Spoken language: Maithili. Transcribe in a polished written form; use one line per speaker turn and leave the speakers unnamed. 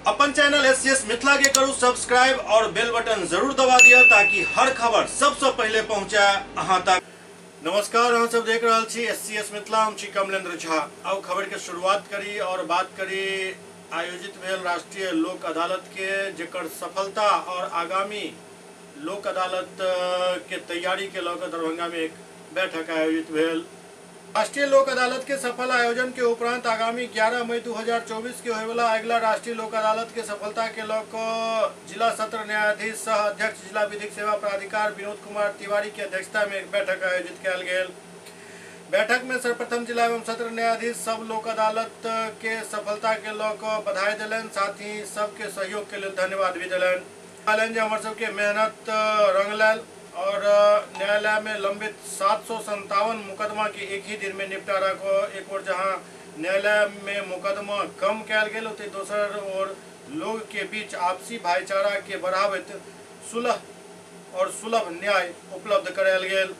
अपन चैनल एससीएस मिथिला के करू सब्सक्राइब और बेल बटन जरूर दबा दिया ताकि हर खबर सबसे पहले पहुंचे अहां तक। नमस्कार, अहाँ सब देख रहल छी एससीएस मिथिला, हम छी कमलेंद्र झा। आउ खबर के शुरुआत करी और बात करी आयोजित भेल राष्ट्रीय लोक अदालत के, जेकर सफलता और आगामी लोक अदालत के तैयारी के लऽ कऽ दरभंगा में एक बैठक आयोजित भेल। राष्ट्रीय लोक अदालत के सफल आयोजन के उपरांत आगामी 11 मई 2024 के होयवला अगिला राष्ट्रीय लोक अदालत के सफलता के लऽ कऽ जिला सत्र न्यायाधीश सह अध्यक्ष जिला विधिक सेवा प्राधिकार विनोद कुमार तिवारी के अध्यक्षता में एक बैठक आयोजित कयल गेल। बैठक में सर्वप्रथम जिला एवं सत्र न्यायाधीश सब लोक अदालत के सफलता के लऽ कऽ बधाई देलनि, साथ ही सबके सहयोग के लेल धन्यवाद भी देलनि। कहलनि जे हमर सबके मेहनत रंग लायल और न्यायालय में लंबित 757 मुकदमा के एक ही दिन में निपटारा को एक और जहां न्यायालय में मुकदमा कम कयल गेल, ओतहि दोसर ओर लोग के बीच आपसी भाईचारा के बढ़ाबैत सुलह और सुलभ न्याय उपलब्ध करायल गेल।